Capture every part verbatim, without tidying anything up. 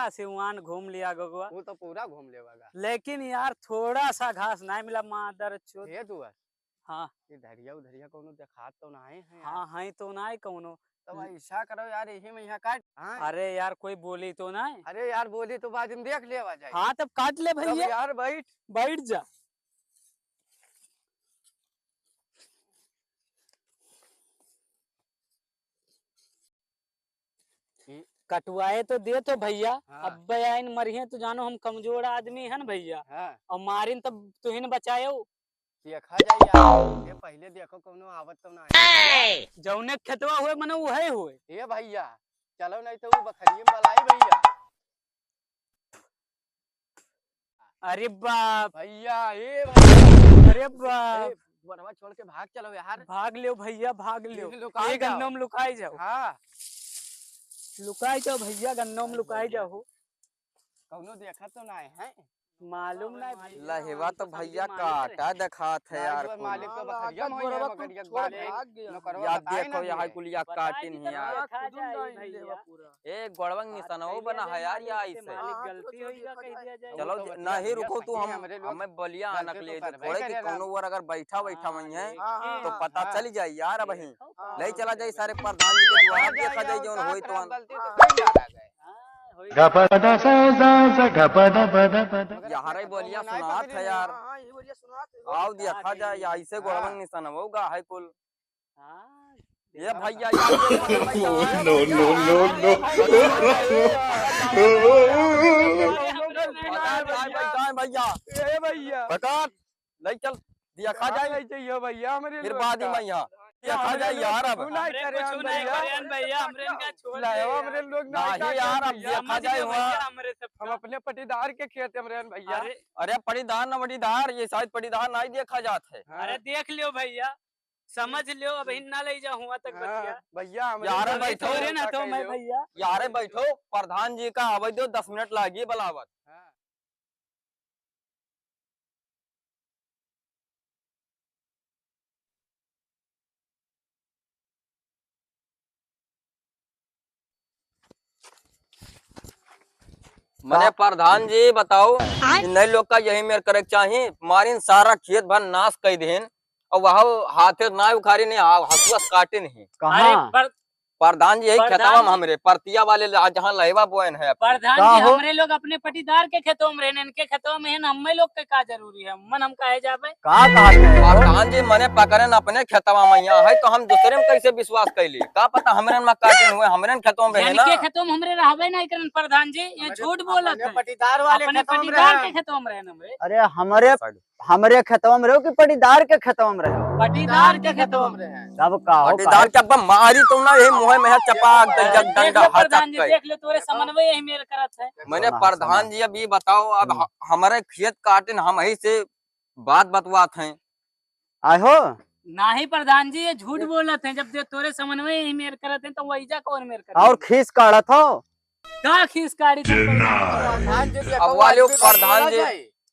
सिवान घूम लिया गगवा। वो तो पूरा घूम लेवागा। लेकिन यार, थोड़ा सा घास नाहीं मिला, मादर चोद। ये दुआ। हाँ। ये धरिया उधरिया कौनो देखात तो नाहीं है यार। हाँ, है तो नाहीं कौनो। तब ऐसा करो यार, यही में यहाँ काट। हाँ। अरे यार, कोई बोली तो नाहीं। अरे यार, बोली तो बाद में देख लेवा जाए। हाँ, तब काट ले तब भैया। यार, बैठ। बैठ जा। ई कटवाए तो दे तो भैया, हाँ। अब्बे आइन मरिहे तो जानो हम कमजोर आदमी हन भैया। हाँ। और मारिन तब तुहिन बचायो। देखा जाए यार, ये पहले देखो कौनो आवत तो ना है। जौने खेतवा हुए मने उहे हुए। ए भैया, चलो नहीं तो वो बखरिये में बलाई भैया। अरे बाप। भैया, ए भैया। अरे बाप। अरे, गोरवा छोड़ के भाग चलो यार। भाग लेव भैया, भाग लेव। ये लुकाई ये जाओ। गन्नों में लुकाई जाओ। हाँ। लुकाई जाओ भैया, गन्नों में लुकाई जाओ। कौनो देखा तो ना है। मालूम ना है भैया। लहेवा तो भैया काटा देखात है यार कुल। मालिक तो बखरिया में होई है, मगर एक बार है, नौकरवा यार बताए देखो, ना यहाँ दिए। कुलिया काटिन ही यार। ए, गोड़वा के निशानवो बना है यार, या ऐसे। मालिक गलती होई का कह दिया जाए। चलो, नहीं रुको तू, हम, हमें बलिया आनक ले, थोड़े कि कौनो ओर अगर बैठा बैठा वहीं है, तो पता चल जाई यार। अब वहीं ले चला जाई सारे प्रधान जी के दुआर, देखा जाई जौन होई तो। गपदा सा सा सा गपदा पदा पदा। यार, ये बोलिया सुनात है यार। आओ देखा जाए, या ऐसे गोड़वा के निशानवो गा है कुल। ये भैया, ये भैया। No, no, no, no। भैया। ए भैया। पकड़, ले चल, देखा जाए। ले जाइयो भैया, हमरे फिर लोग बाद का। में यहाँ। देखा जाए यार अब। कुछ नहीं करे कुछ नहीं भैया। करे भैया, हमरे इनका छोड़ दे यार। हमरे लोग ना नहीं यार, अब देखा जाए वहाँ। हम अपने पटीदार के खेत में रहन भैया। अरे पटीदार ना पटीदार, ये शायद पटीदार नहीं देखा जात है। अरे देख लियो भैया। समझ लियो, अब हिन ना ले जा हुआ तक हाँ, बतिया। भैया, हमरे यार, बैठो। तोरे ना तो मैं भैया। यार, बैठो, प्रधान जी का आवे दो, दस मिनट लागी बुलावत। हाँ। मने का? प्रधान जी बताओ, आय? इन लोग का यही मेर करे के चाही, मारिन सारा खेत भर नाश कर देन, और वह हाथे ना उखाड़ी नहीं, आ, हसुआ से काटे नहीं। कहाँ? अरे, पर-, प्रधान जी यही प्रधान खेतवा में जी। हमरे परतिया वाले ला-, जहाँ लहवा बोएन है अपने। प्रधान का जी, हो? हमरे लोग अपने पटीदार के खेतवा में रहने, इनके खेतवा में है ना, हमें लोग के का जरूरी है, मन हम काहे जाबे? का कहत है? प्रधान जी, मने पकड़न अपने खेतवा में यहाँ है, तो हम दूसरे में कैसे विश्वास कैली? का पता हमरे में काटे हुए, हमरे खेतवा में रहे ना। इनके खेतवा में हमरे रहबे नहीं करन प्रधान जी, ये झूठ बोलत है। पटीदार वाले अपने खेतवा में पटीदार रहे। के खेतवा में रहन हमरे। अरे हमरे, हमरे खेतवा में रहो कि पटीदार के खेतवा में रहो? पटीदार के खेतवा में रहे। तब का हो, पटीदार के अब मारी तो ना, यही मुँह में है चपाक, हाँ, देख डंडा लो प्रधान जी, देख लो, तोरे समन्वय यही मेर करत है। मैंने प्रधान जी अब ये बताओ, अब हम्म। ह-, हमारे खेत काटे न, हम यही से बात बतवात हैं। आय हो? नाही प्रधान जी, ये झूठ बोलत हैं। जब दे तोरे समन्वय ही मेर करत हैं, तो वही जा कौन मेर करत हैं? और खीस काढ़त हो? का खीस काढ़ी थी? प्रधान जी, अब वाले प्रधान जी,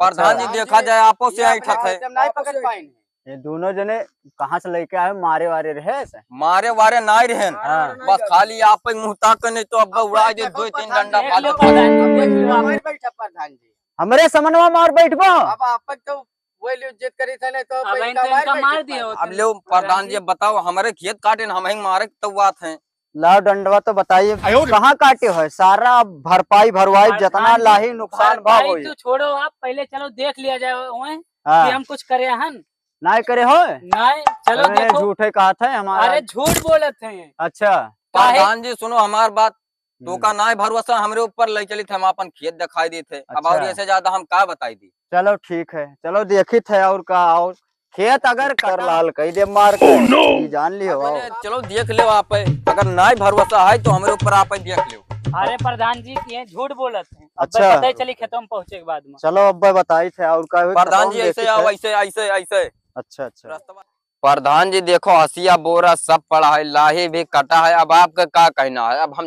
प्रधान जी, देखा जाए, आपो से ऐठत है। एकदम नहीं पकड़ पाइन। ये दोनों जने कहाँ से लेके आए? मारे वारे रहे से? मारे वारे नाई रहेन। हाँ। बस खाली आप पे मुँह ताक नहीं तो अब उड़ा दे दो तीन डंडा देख लो फालतू। प्रधान जी, देख लो आप। बैठा प्रधान जी। हमरे समनवा में और बैठबो? अब आप तो वही इज्जत करी थे, नहीं तो अब इनका इनका मार दियो। अब ले प्रधान जी, बताओ, हमारे खेत काटे न, हम ही मारे तो बात है। लाओ डंडवा तो बताइए, आयो रे। कहाँ काटे हो? सारा भरपाई भरवाई, प्रधान जितना जी, लाही नुकसान भा भरपाई होई। तो छोड़ो, आप पहले चलो देख लिया जाए वहीं हाँ। कि हम कुछ करे हन। नाय करे हो? नाय, चलो अरे देखो। झूठे कहत है हमारा। अरे झूठ बोलत हैं। अच्छा। काहे? प्रधान जी सुनो हमार बात, हम्म। तोका नाय भरोसा हमरे ऊपर, ले चलित हम अपन खेत दिखाई देत है। अब अच्छा। और ऐसे ज्यादा हम का बताई दी? चलो ठीक है, चलो देखित है और का, और खेत अगर कर लाल कही दे मार के, Oh, no! ये जान लियो। अपने चलो देख लेव आप, अगर नाय भरोसा है तो हमरे ऊपर आप देख लेव। अरे प्रधान जी, ये झूठ बोलत हैं। अब अच्छा। पता ही चली खेतों में पहुँचे के बाद में। चलो अब बताई थे और का हुई, प्रधान खेतों जी में ऐसे देखित आओ, है। ऐसे, ऐसे, ऐसे। अच्छा, अच्छा। रास्ता प्रधान जी देखो, हसिया बोरा सब पड़ा है, लाही भी कटा है, अब आपका का कहना है? अब हम